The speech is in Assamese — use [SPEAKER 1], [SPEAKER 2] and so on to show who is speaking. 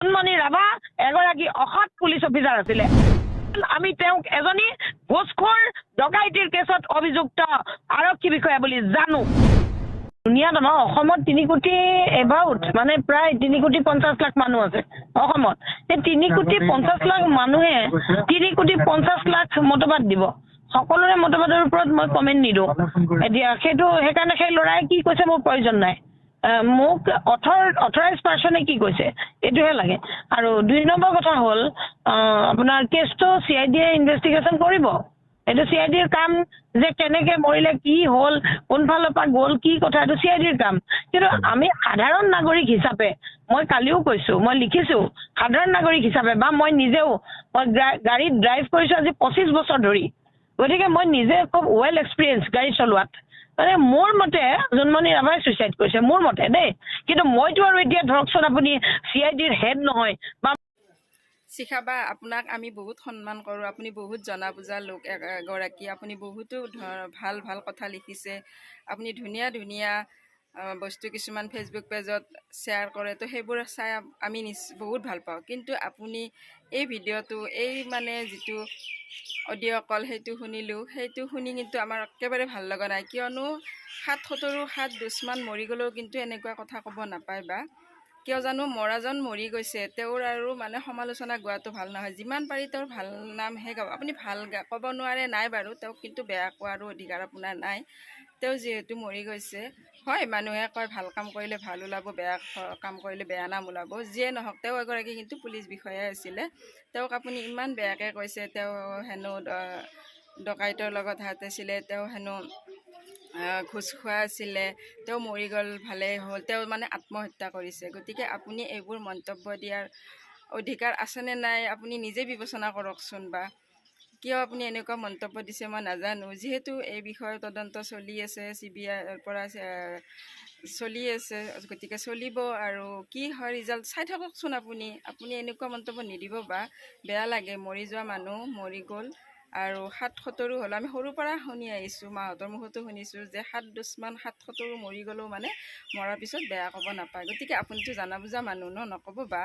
[SPEAKER 1] জোনমণি ৰাভা এগৰাকী অসৎ পুলিচ অফিচাৰ আছিলে। আমি তেওঁক এজনী ঘোচখোৰ, ডকাইতিৰ কেছত অভিযুক্ত আৰক্ষী বিষয়া বুলি জানো। দুনিয়াত আমাৰ অসমত 3 কোটি এবাউট, মানে প্ৰায় 3 কোটি 50 লাখ মানুহ আছে অসমত। সেই 3 কোটি 50 লাখ মানুহে 3 কোটি 50 লাখ মতবাদ দিব। সকলোৰে মতবাদৰ ওপৰত মই কমেণ্ট নিদিওঁ এতিয়া। সেইটো সেইকাৰণে সেই ল'ৰাই কি কৈছে মোৰ প্ৰয়োজন নাই। মোক অথৰাইজ পাৰ্চনে কি কৈছে এইটোহে লাগে। আৰু 2 নম্বৰ কথা হ'ল, আপোনাৰ কেছটো চি I ডিয়ে ইনভেষ্টিগেশ্যন কৰিব। এইটো চি I ডিৰ কাম যে কেনেকে মৰিলে, কি হ'ল, কোনফালৰ পৰা গ'ল, কি কথা, এইটো চি I ডিৰ কাম। কিন্তু আমি সাধাৰণ নাগৰিক হিচাপে, মই কালিও কৈছোঁ, মই লিখিছোঁ, সাধাৰণ নাগৰিক হিচাপে বা মই নিজেও মই গাড়ীত ড্ৰাইভ কৰিছোঁ আজি 25 বছৰ ধৰি। গতিকে মই নিজে খুব ৱেল এক্সপিৰিয়েঞ্চ গাড়ী চলোৱাত। মানে মোৰ মতে জোনমণি ৰাভাই ছুইচাইড কৰিছে, মোৰ মতে দেই। কিন্তু মইতো আৰু এতিয়া ধৰকচোন আপুনি চি I ডিৰ হেড নহয় বা
[SPEAKER 2] শিখা বা, আপোনাক আমি বহুত সন্মান কৰোঁ। আপুনি বহুত জনা বুজা লোক এগৰাকী। আপুনি বহুতো ভাল ভাল কথা লিখিছে। আপুনি ধুনীয়া ধুনীয়া বস্তু কিছুমান ফেচবুক পেজত শ্বেয়াৰ কৰে। তো সেইবোৰ চাই আমি বহুত ভাল পাওঁ। কিন্তু আপুনি এই ভিডিঅ'টো, এই মানে যিটো অডিঅ' কল, সেইটো শুনিলোঁ। সেইটো শুনি কিন্তু আমাৰ একেবাৰে ভাল লগা নাই। কিয়নো সাত শতৰু সাত দুশ্মন মৰি গ'লেও কিন্তু এনেকুৱা কথা ক'ব নাপায় বা। কিয় জানো মৰাজন মৰি গৈছে, তেওঁৰ আৰু মানে সমালোচনা গোৱাটো ভাল নহয়। যিমান পাৰি তেওঁৰ ভাল নামহে গাব। আপুনি ভাল ক'ব নোৱাৰে নাই বাৰু, তেওঁক কিন্তু বেয়া কোৱাৰো অধিকাৰ আপোনাৰ নাই। তেওঁ যিহেতু মৰি গৈছে। হয়, মানুহে কয় ভাল কাম কৰিলে ভাল ওলাব, বেয়া কাম কৰিলে বেয়া নাম ওলাব। যিয়ে নহওক, তেওঁ এগৰাকী কিন্তু পুলিচ বিষয়াই আছিলে। তেওঁক আপুনি ইমান বেয়াকৈ কৈছে। তেওঁ হেনো ডকাইতৰ লগত হাত আছিলে, তেওঁ হেনো ঘোচ খোৱা আছিলে, তেওঁ মৰি গ'ল ভালেই হ'ল, তেওঁ মানে আত্মহত্যা কৰিছে। গতিকে আপুনি এইবোৰ মন্তব্য দিয়াৰ অধিকাৰ আছেনে নাই, আপুনি নিজে বিবেচনা কৰকচোন বা। কিয় আপুনি এনেকুৱা মন্তব্য দিছে মই নাজানো। যিহেতু এই বিষয়ৰ তদন্ত চলি আছে, চি বি আইৰ পৰা চলি আছে, গতিকে চলিব আৰু কি হয় ৰিজাল্ট চাই থাককচোন আপুনি। আপুনি এনেকুৱা মন্তব্য নিদিব বা, বেয়া লাগে। মৰি যোৱা মানুহ মৰি গ'ল। আৰু সাত শতৰু হ'ল, আমি সৰুৰ পৰা শুনি আহিছোঁ, মাহঁতৰ মুখতো শুনিছোঁ যে সাত দুশ্মন সাত শতৰু মৰি গ'লেও মানে মৰাৰ পিছত বেয়া ক'ব নাপায়। গতিকে আপুনিতো জানা বুজা মানুহ ন, নক'ব বা।